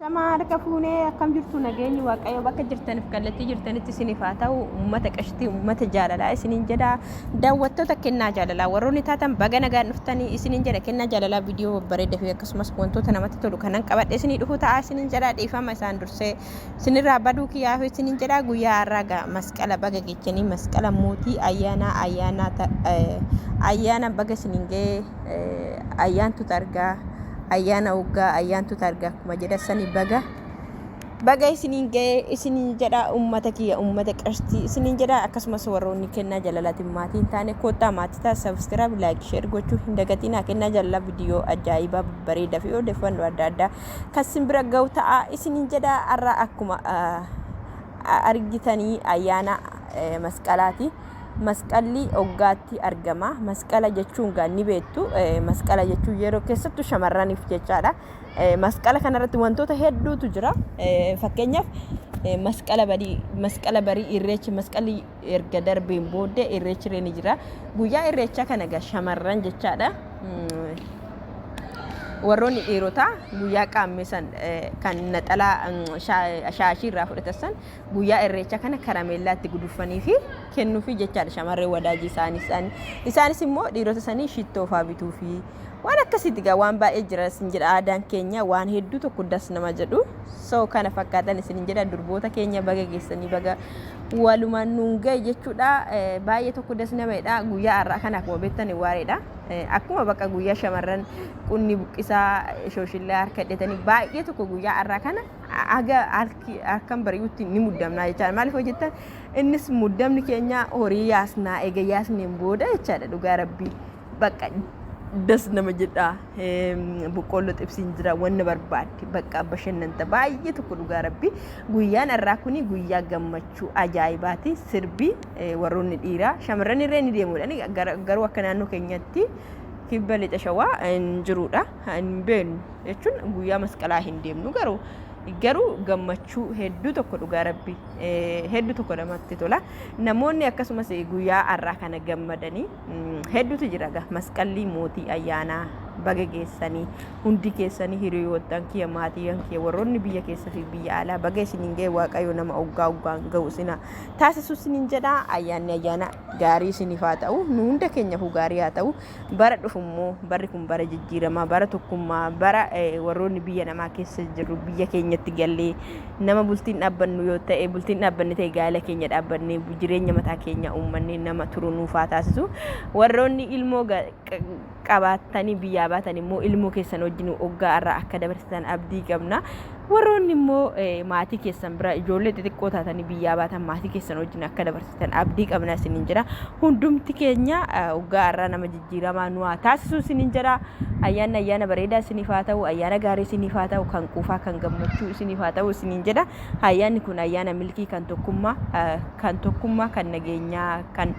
Shamaa harka fuunee akkam jirtu nageenyi waaqayyo bakka jirtaniif kallattii jirtanitti isiniif haa ta'u uummata qashtii uummata jaalalaa isiniin jedha daawwattoota kennaa jaalalaa warroonni taatan baga nagaan dhuftanii isiniin jedha kennaa jaalalaa viidiyoo babbareedaa fi akkasumas wantoota namatti tolu kanan qabadhe isinii dhufu ta'a isiniin jedha dhiifama isaan dursee isinirraa baduu kiyyaaf isiniin jedha guyyaa har'aa gaa masqala baga gechanii masqala mootii ayyaanaa ayyaanaa ayyaana baga isiniin ga'ee ayyaantu targaa ayyaana waggaa ayyaantu targaa akkuma jedha sani baga baga isiniin ga'ee isiniin jedha ummata kiyya ummata qashtii isiniin jedha akkasumas warroonni kennaa jalalaatiin maatii hin taane koottaa maatii ta'a subscribe like share gochuu hin dagatinaa kennaa jalalaa viidiyoo ajaa'ibaa bareedaa fi odeeffannoo adda addaa kan sin bira ga'u ta'a isiniin jedha har'a akkuma argitanii ayyaana masqalaati. Masqalli hoggaatti argama. Masqala jechuun gaa ni beektu. Masqala jechuun yeroo keessattuu shamarraniif jechaadha. Masqala kanarratti wantoota hedduutu jira. Fakkeenyaaf masqala barii masqala barii irreechi masqalli erga darbeen booddee irreechi ni jira. Guyyaa irreechaa kana gaa shamarran jechaadha. Warroonni dhiirotaa guyyaa qaammee san kan naxalaa shaashii irraa fudhatan san guyyaa irreecha kana karameellaa itti gudunfanii fi kennuufi jechaadha shamarreen wadaajii isaanii isaanii isaanis immoo dhiirota sanii shittoo faa bituu fi waan akkasiiti gaa waan baay'ee jira isin jedha aadaan keenya waan hedduu tokko das nama jedhu so kana fakkaatan isin jedha durboota keenya baga geessanii baga walumaan nuun ga'e jechuudha baay'ee tokko das nama jedha guyyaa har'aa kana akkuma beektan waareedha akkuma bakka guyyaa shamarran qunni buqqisaa shooshillaa harka hidhatanii baay'ee tokko guyyaa har'aa kana haga harkan bari'utti ni muddamnaa jechaadha. Maaliif hojjettan innis muddamni keenya horii yaasnaa eega yaasneen booda jechaadha dhugaa rabbii bakka das nama jedha boqqoolloo xibsiin jira wanna barbaadde bakka bashannanta baay'ee tokko dhugaa rabbii guyyaan har'aa kuni guyyaa gammachuu ajaa'ibaati sirbi warroonni dhiiraa shamarran irree ni deemuudha garuu akka naannoo keenyatti kibba lixa shawaa hin jiruudha hin beeknu jechuun guyyaa masqalaa hin deemnu garuu garuu gammachuu hedduu tokko dhugaa rabbi hedduu tokko namatti tola namoonni akkasumas guyyaa har'aa kana gammadanii hedduutu jira gaa masqalli mootii ayyaanaa baga geessanii hundi keessanii hiriyoottan kiyya maatiiwwan kiyya warroonni biyya keessa fi biyya alaa baga isiniin ga'e waaqayyo nama oggaa oggaan ga'u isina taasisu isiniin jedha ayyaanni ayyaana gaarii isiniif haa ta'u nu hunda keenyaafuu gaarii haa ta'u Bara dhufu immoo barri kun bara jijjiiramaa, bara tokkummaa, bara warroonni biyya namaa keessa jirru biyya keenyatti gallee nama bultiin dhaabbannu yoo ta'e bultiin dhaabbanne ta'e gaa'ela keenya dhaabbannee jireenya mataa keenya uummannee nama turu nuuf haa taasisu. Warroonni ilmoo qabaattanii biyyaa baatan immoo ilmoo keessan wajjin waggaa irraa akka dabarsitan abdii qabna. Warroonni immoo maatii keessan bira ijoollee xixiqqoo taatanii biyyaa baatan maatii keessan wajjin akka dabarsitan abdii qabna isiniin jedha. Hundumti keenya waggaa har'aa nama jijjiiramaa nu haa taasisu isiniin jedha. Ayyaanni ayyaana bareedaa isiniif haa ta'u, ayyaana gaarii isiniif haa ta'u, kan quufaa kan gammachuu isiniif haa ta'u isiniin jedha. Ayyaanni kun ayyaana milkii kan tokkummaa, kan tokkummaa, kan nageenyaa, kan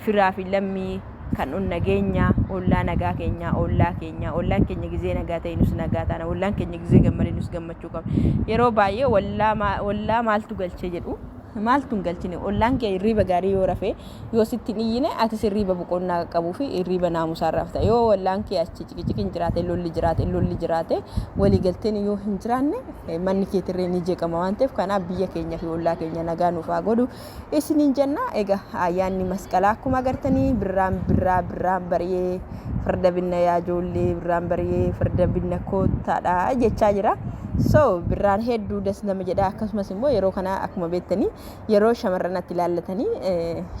firaa fi lammii kan on nageenya ollaa nagaa keenya ollaa keenya ollaan keenya gizee nagaa ta'e nus nagaa taana ollaan keenya gizee gammade nus gammachuu qabna yeroo baay'ee ollaa maaltu galchee jedhu maaltu hin galchine ollaan kee hirriiba gaarii yoo rafe yoo sitti hin iyyine atis hirriiba boqonnaa qabuu fi hirriiba naamusaa rafta yoo ollaan kee achi ciqiciqiin jiraate lolli jiraate lolli jiraate waliigalteen yoo hin jiraanne manni keetirree ni jeeqama waan ta'eef kanaaf biyya keenya fi ollaa keenya nagaa nuuf haa godhu isiniin jenna. Egaa ayyaanni masqalaa akkuma agartanii birraan birraa birraan bari'ee farda binna yaa ijoollee birraan bari'ee farda binna koottaadha jechaa jira. So birraan hedduu das nama jedha akkasumas immoo yeroo kana akkuma beektanii yeroo shamarran atti ilaallatanii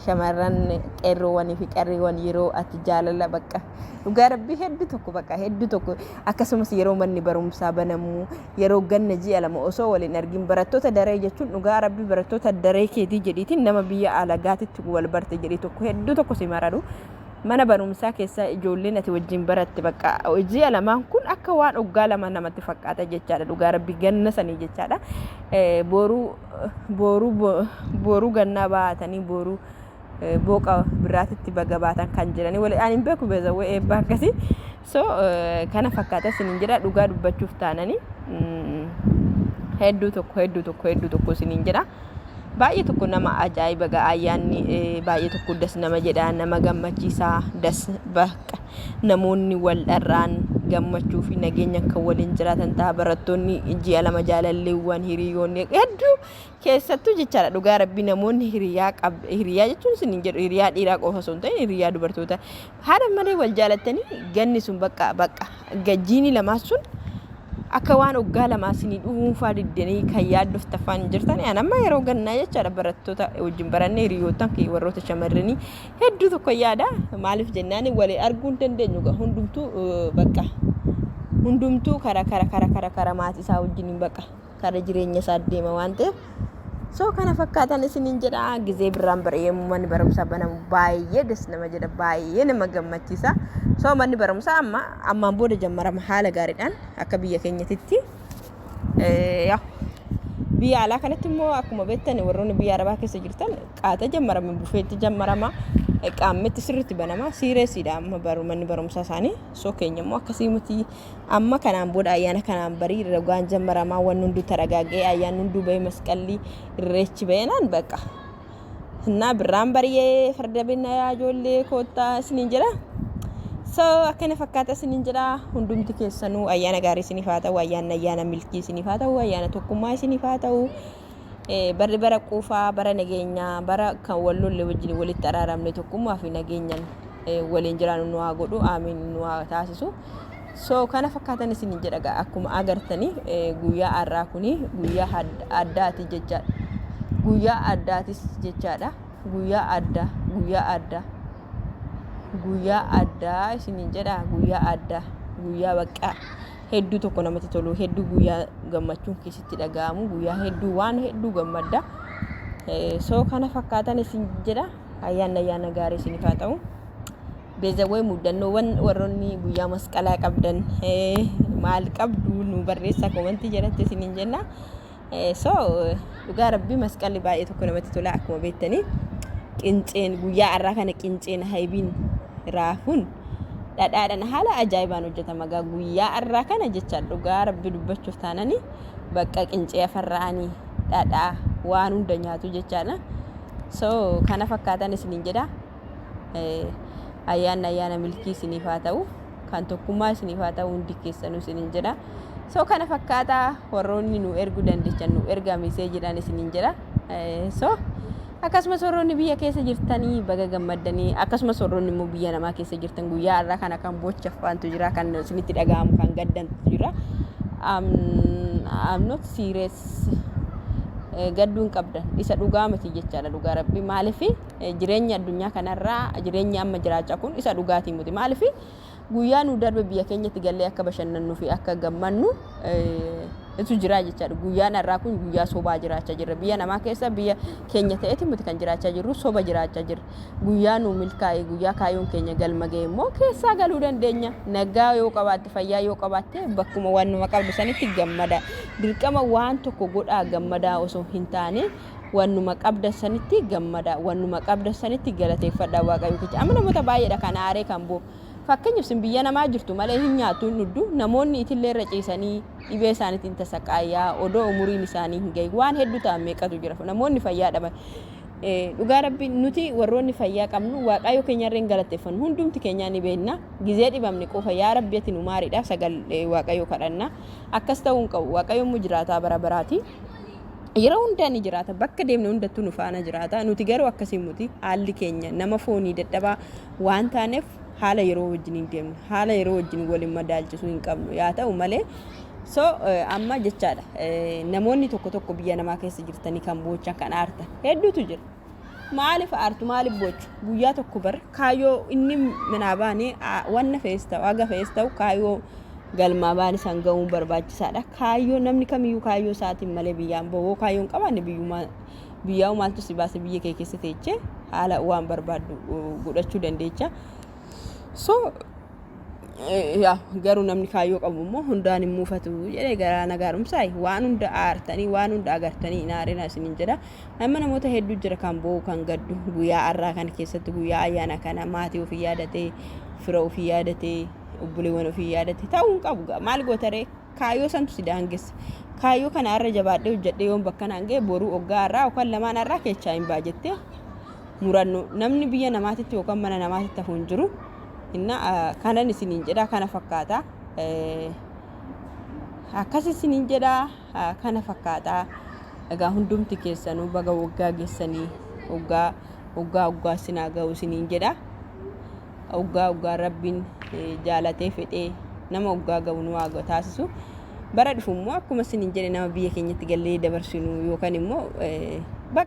shamarran qeerroowwanii fi qarreewwan yeroo ati jaalala bakka dhugaa rabbii hedduu tokko bakka hedduu tokko akkasumas yeroo manni barumsaa banamu Yeroo ganna ji'a 2 osoo wal hin argin barattoota daree jechuun dhugaa rabbii barattoota daree keetii jedhiitiin nama biyya alagaatitti wal barte jedhii tokko hedduu tokko si mararu. Mana barumsaa keessa ijoolleen ati wajjin baratte bakka ji'a lamaan kun akka waan oggaa 2 namatti fakkaata jechaadha dhugaa rabbii ganna sanii jechaadha. Booruu booruu booruu gannaa baatanii booruu booqa biraatitti baga baatan kan jedhanii wali ani hin beeku beezawwee eebba akkasii so kana fakkaata isiniin jedha dhugaa dubbachuuf taananii hedduu tokko hedduu tokko hedduu tokko isiniin jedha baay'ee tokko nama ajaa'iba ga'a ayyaanni baay'ee tokko das nama jedha nama gammachiisaa das bakka namoonni wal dharraan Gammachuu fi nageenyaan kan waliin jiraatan ta'a. Barattoonni ji'a 2 jaalalleewwan hiriyoonni hedduu keessattuu jechaadha. Dhugaa Rabbii, namoonni hiriyaa qab hiriyaa jechuun isin hin jedhu, hiriyaa dhiiraa qofa osoo hin ta'in hiriyaa dubartoota haala malee wal jaalattanii, ganni sun bakka bakka gajjiini lamaa sun akka waan waggaa 2 isinii dhuunfaa diddanii kan yaaddoftaffaan hin jirtan. An amma yeroo gannaa jechaadha, barattoota wajjin barannee, hiriyoottan kee warroota shamarranii hedduu tokko yaada. Maaliif jennaan, walii arguu hin dandeenyu gaa. Hundumtuu bakka hundumtuu kara kara kara kara kara maatii isaa wajjin bakka kara jireenya isaa deema waan ta'eef. So kana fakkaatan isiniin jedha. Gizee birraan bari'ee manni barumsaa banamu baay'ee das nama jedha, baay'ee nama gammachiisa. So manni barumsaa amma ammaan booda jammarama haala gaariidhaan akka biyya keenyatitti. Yaa biyya alaa kanatti immoo akkuma beektan, warroonni biyya arabaa keessa jirtan, qaata jammarama, bufeetti jammarama, qaammetti sirriitti banama, siireesiidha amma manni barumsaa isaanii. So keenya immoo akkasii miti. Amma kanaan booda ayyaana kanaan barii rogaan jammaramaa, wanni hunduu taragaagee, ayyaanni hunduu bahee, masqalli, irreechi baheenaan bakka innaa birraan bari'ee farda binna, yaa ijoollee koottaa isiniin jedha. So akkana fakkaata isiniin jedha. Hundumti keessanuu ayyaana gaarii isiniif haa ta'u. Ayyaanni ayyaana milkii isiniif haa ta'u. Ayyaana tokkummaa isiniif haa ta'u. Barri bara quufaa, bara nageenyaa, bara kan wal lolle wajjin walitti araaramne, tokkummaa fi nageenyaan waliin jiraannu nu haa godhu, aamiin nu haa taasisu. So kana fakkaatan isiniin jedha gaa. Akkuma agartanii guyyaa har'aa kuni guyyaa addaati jechaadha. Guyyaa addaatis jechaadha. Guyyaa addaa, guyyaa addaa, guyyaa addaa isiniin jedha. Guyyaa addaa, guyyaa baqqaa hedduu tokko namatti tolu, hedduu guyyaa gammachuun keessatti dhaga'amu, guyyaa hedduu waan hedduu gammadda. So kana fakkaatan isin jedha. Ayyaanni ayyaana gaarii isiniif haa ta'u. Beezawwee muddannoowwan warroonni guyyaa masqalaa qabdan maal qabdu, nu barreessaa comment jalatti isiniin jenna. So dhugaa Rabbii, masqalli baay'ee tokko namatti tola. Akkuma beektanii, qinceen guyyaa har'aa kana, qinceen haybiin raafuun dhadhaadhaan haala ajaa'ibaan hojjetama gaa guyyaa har'aa kana jecha. Dhugaa Rabbii dubbachuuf taanani, bakka qincee afarra'anii dhadhaa waan hunda nyaatu jechaadha. So kana fakkaatan isiniin jedha. Ayyaanni ayyaana milkii isiniif haa ta'u, kan tokkummaa isiniif haa ta'u hundi keessanuu isiniin jedha. So kana fakkaataa warroonni nu erguu dandeechan nu ergaa messagedhaan isiniin jedha. So akkasumas warroonni biyya keessa jirtanii baga gammaddanii. Akkasumas warroonni immoo biyya namaa keessa jirtan, guyyaa har'aa kana kan bochaffaantu jira, kan isinitti dhaga'amu, kan gaddantu jira. I'm not serious. Gadduu hin qabdan, isa dhugaa miti jechaadha. Dhugaa Rabbi, maaliif, jireenya addunyaa kanarraa, jireenya amma jiraachaa kun isa dhugaatii miti. Maaliif, guyyaa nu darbe biyya keenyatti gallee akka bashannannuu fi akka gammannu itu jira jechaadha. Guyyaan har'aa kun guyyaa sobaa jiraachaa jirra. Biyya namaa keessa biyya keenya ta'eeti miti kan jiraachaa jirru, soba jiraachaa jirra. Guyyaa nu milkaa'e, guyyaa kaayyoon keenya galma ga'e immoo keessaa galuu dandeenya. Nagaa yoo qabaatte, fayyaa yoo qabaatte, bakkuma waan nama qabdu sanitti gammada. Dirqama waan tokko godhaa gammadaa osoo hin taane, wannuma qabda sanitti gammada. Wannuma qabda sanitti galateeffadhaa Waaqayyo kecha. Amma namoota baay'eedha kan aaree kan boo. Fakkeenyaaf, isin biyya namaa jirtu malee hin nyaattu, hin dhugdu. Namoonni itillee irra ciisanii dhibee isaaniitiin tasaqaayaa odoo umuriin isaanii hin gahin waan hedduu ta'an meeqatu jira, namoonni fayyaa dhaban. Dhugaa Rabbi, nuti warroonni fayyaa qabnu Waaqayyo keenyarra hin galateeffannu. Hundumti keenyaa ni beekna. Gizee dhibamne qofa "Yaa Rabbi, ati nu maariidhaaf" sagal Waaqayyo kadhanna. Akkas ta'uu hin qabu. Waaqayyo immoo jiraataa bara baraati. Yeroo hundaa ni jiraata. Bakka deemne hundattuu nu faana jiraata. Nuti garuu akkasii miti. Haalli keenya nama foonii dadhabaa waan taaneef haala yeroo wajjin hin deemnu, haala yeroo wajjin waliin madaalchisuu hin qabnu. Yaa ta'u malee, so amma jechaadha, namoonni tokko tokko biyya namaa keessa jirtanii kan boochan, kan aartan hedduutu jira. Maaliif aartu? Maaliif boochu? Guyyaa tokko bar kaayyoo inni manaa baane, wanna fe'es ta'u, haga fe'es ta'u, kaayyoo galmaa baane san ga'uun barbaachisaadha. Kaayyoo namni kamiyyuu kaayyoo isaatiin malee biyyaan ba'u. Kaayyoo hin qabaanne, biyyumaa biyyaa maaltu si baase? Biyya kee keessa teechee haala waan barbaaddu godhachuu dandeecha. So yaa garuu namni kaayyoo qabu immoo hundaan hin muufatu jedhee garaa na gaarumsaa. Waan hunda aartanii, waan hunda agartanii hin aarina isiniin jedha. Amma namoota hedduu jira kan boo'u, kan gaddu guyyaa har'aa kana keessatti, guyyaa ayyaana kana maatii ofii yaadatee, fira ofii yaadatee, obboleewwan ofii yaadatee ta'uu hin qabu. Maal gootaree? Kaayyoo santu si daangessa. Kaayyoo kana har'a jabaadhee hojjedhee yoon bakka naan ga'e, boruu oggaa har'aa yookaan lamaan har'aa keechaa hin ba'a jettee murannoo. Namni biyya namaatitti yookaan mana namaatitti hafu hin jiru. Inna kanan isiniin jedha, kana fakkaata. Akkas isiniin jedha, kana fakkaataa. Egaa hundumti keessanuu baga waggaa geessanii, waggaa waggaa waggaa sinaa ga'u isiniin jedha. Waggaa waggaa Rabbiin jaalatee fedhee nama waggaa ga'u nu haa taasisu. Bara dhufu immoo akkuma isiniin jedhe nama biyya keenyatti gallee dabarsinu yookaan immoo bakka.